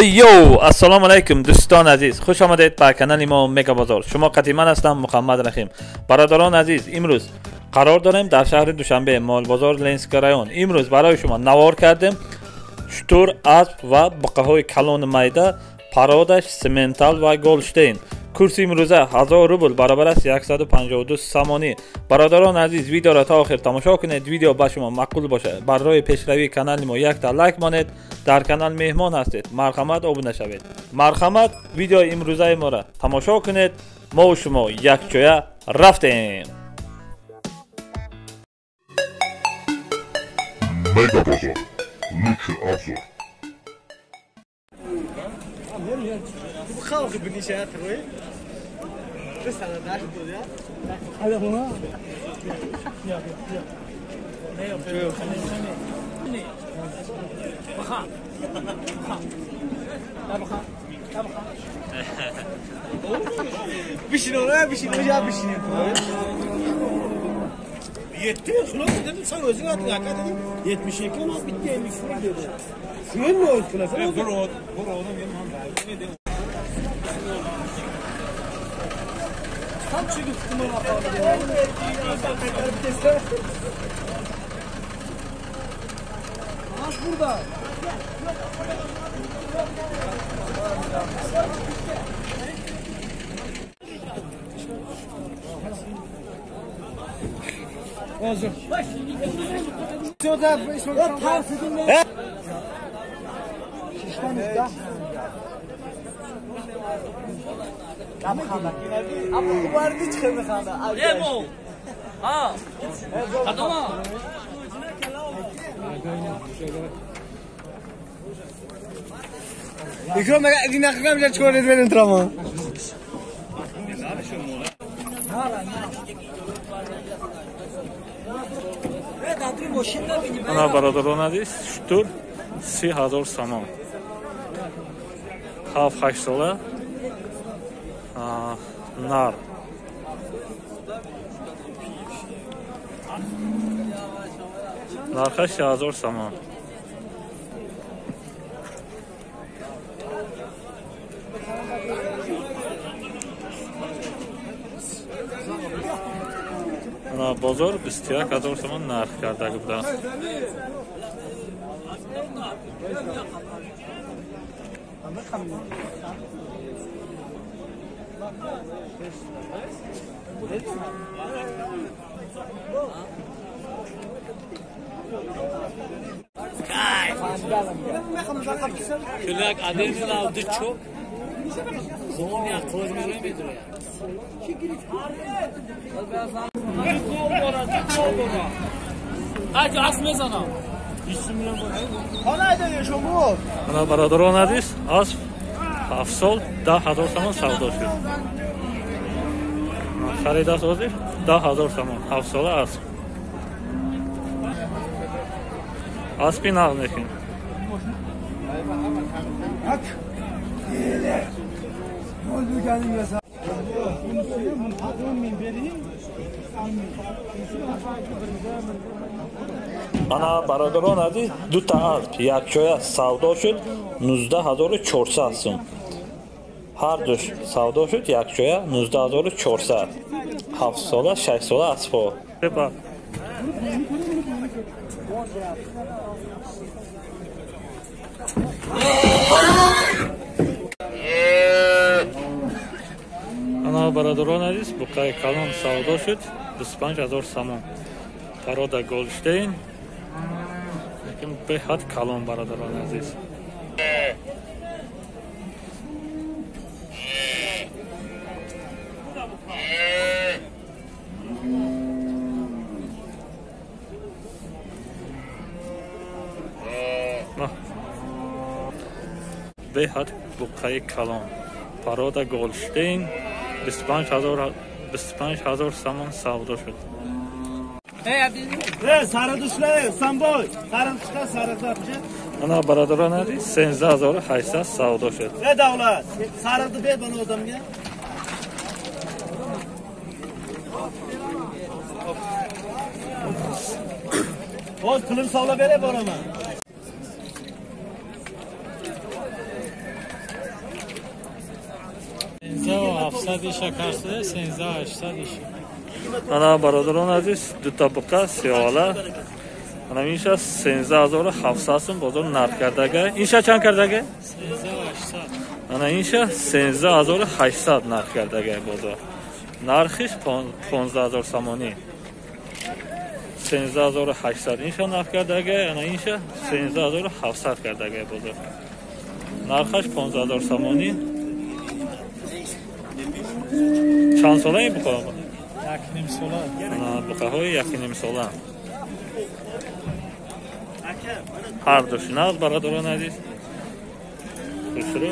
Йоу, ассалому алайкум дӯстон азиз, хуш омадед ба канали мо Мега Бозор. Шумо қадиман ҳастам Муҳаммад Раҳим. Бародарон азиз, имрӯз қарор дорем дар шаҳри Душанбе, Молбозор, Ленинский район. Имрӯз барои шумо навор кардем шутур, асп ва буқаҳои калону майда, пародаш симентал ва Голштейн. Курси имрӯза 1000 рубл баробар аст 152 сомонӣ. Бародарон азиз, видеоро то охир тамошо кунед. Видео ба шумо маъқул бошад, барои пешравии канали мо якта лайк монед. Дар канал меҳмон ҳастед, марҳамат обуна шавед. Марҳамат видеои имрӯзаи моро тамошо кунед. Мо шумо якҷоя рафтем. Мега Бозор. Лучший обзор. خلق بني شاطر وين بس على داخل يا هذا هو يا يا بخا بخا لا بخا لا بخا بشنو لا بشنو جا بشنو Yetti, xullas dedim, sen özün atın aka dedim. 72 ama bitti 53 dedi. Sen mi özün sen? Dur o, dur oğlum benim. Tam çünkü tuttum onu. Maaş burada. Hazır. Ана бародарон азиз, шутур 30,000 сомон. 7-8 сола нар. Нархаш 30,000 сомон. Бозор 21,000 сомон нарх карда буда. Külək adil aldı çok. Zaman ya kılıcını medire. Ана бародарон азиз, асп 7 сол 10,000 сомон савдо шуд. Харид аст ҳозир 10,000 сомон 7 сола асп. Аспи нағз мекунем. Ана бародарон азиз, дута асп якҷоя савдо шуд 19,400 сум. Ҳар душ савдо шуд якҷоя 19,400. 7 сола, 6 сола аспҳо. Ана бародарон азиз, буқаи калон савдо шуд 25,000 сомон. Парода Голштейн, лекин беҳад калон бародарон азиз. Беҳад буқаи калон, парода Голштейн 25,000 сомон савдо шуд. Ана бародарон азиз, 13,800 савдо шуд. Давлат, сарыqni ber bana odamga. Боз пулим сола бере борама. Ана бародарон азиз, ду табақа сиёла. Ана инша 13700 сум бозор нарх кардага. Инша чанд кардага? 13800. Ана инша 13800 нарх кардага бозор. Нархиш 15000 сомонӣ. 13800 инша нарх кардага, ана инша 13700 кардага бозор. Нархаш 15000 сомонӣ. Чанд сола ин буқа? 1.5 сола. Ана буқаҳои 1.5 сола. Ҳар душ нағз бародарон азиз. Хушрӯ.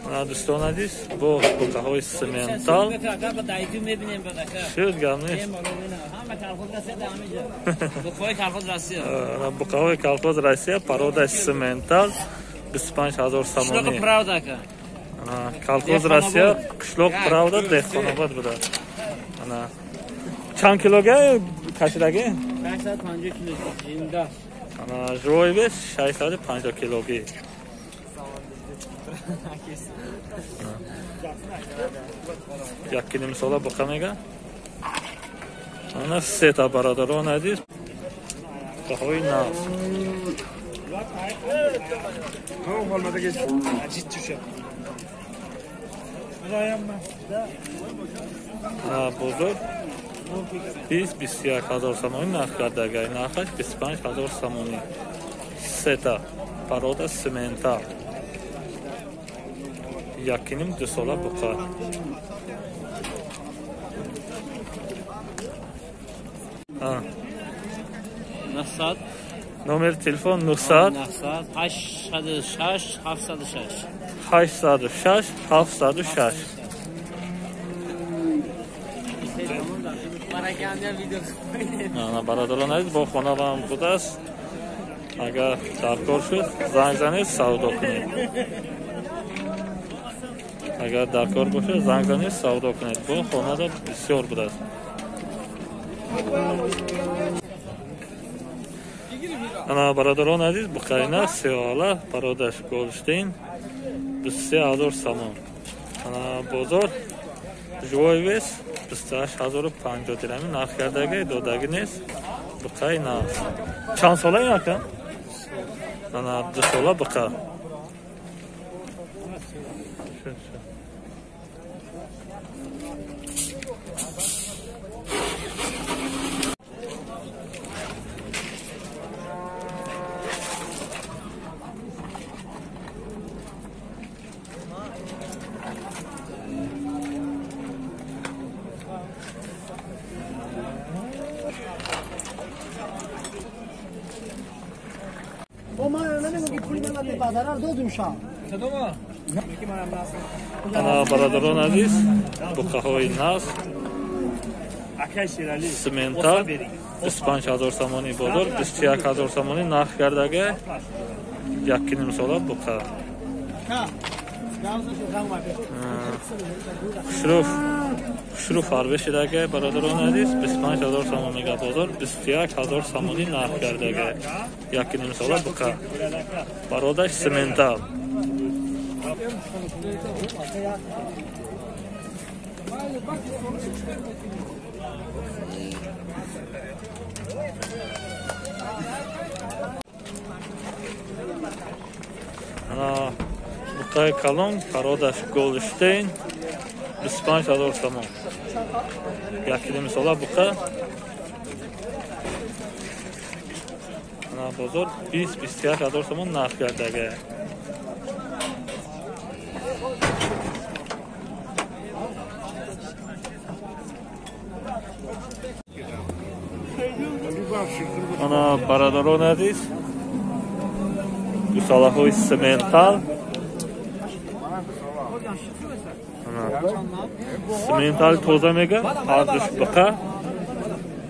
Ана дӯстон азиз, бо буқаҳои сементал. Шуд гап нест. Буқаҳои колхоз Россия, породаи сементал 25000 сомонӣ. Колхоз Россия, қишлоқ Правда, Деҳқонобод буда. Ана чанд килога кашидаги? 650 кило зинда. Ана живой вес 650 килоги. 1.5 сола буқа мега. Ана сета бародарон азиз. Буқаҳои нағз. Бозор 20-21 ҳазор сомонӣ нарх кардага. Нархаш 25 ҳазор сомонӣ. Сета порода сементал. 1.5-2 сола буқа. 900. Номер телефон 900 806 706 806 706. Бародарон азиз, бо хонавам будааст. Агар даркор шуд, занг занед, савдо кунед. Агар даркор бошад, занг занед, савдо кунед. Бо хонада бисёр будааст. Ана бародарон азиз, буқайна сиёла, пародаш Голштейн 23000 сомон. Ана бозор живой вес 28050 дирами нарх кардаги, додаги нест. Буқайна. Чанд сола ин ака? Ана 2 сола буқа. Ана бародарон азиз, буқаҳои нағз сементал 25000 сомонӣ бозор 21000 сомонӣ нарх кардага. 1.5 сола буқа. Хушрӯ фарбе шидага бародарон азиз, 25000 сомон мега бозор 21000 сомонӣ нарх кардага. 1.5 сола буқа. Пародаш сементал. Ана буқаи калон, пародаш Голштейн 25000 сомон. 1.5 сола буқа. Ана бозор 20-21000 сомон нарх кардага. Ана бародарон азиз, гусалаҳои сементал. Сементал тоза мега, ҳар душ буқа.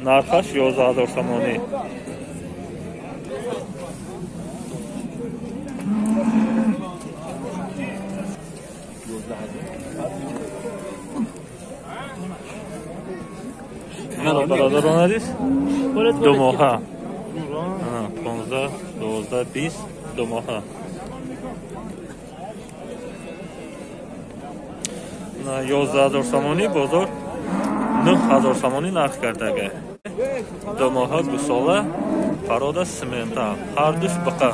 Нархаш 11000 сомонӣ. 12 бародарон азиз, 2 моҳа. 15, 12, 20, 2 моҳа. 11,000 сомонӣ бозор 9,000 сомонӣ нарх кардага. 2 моҳа гусола парода смента ҳар душ биқа.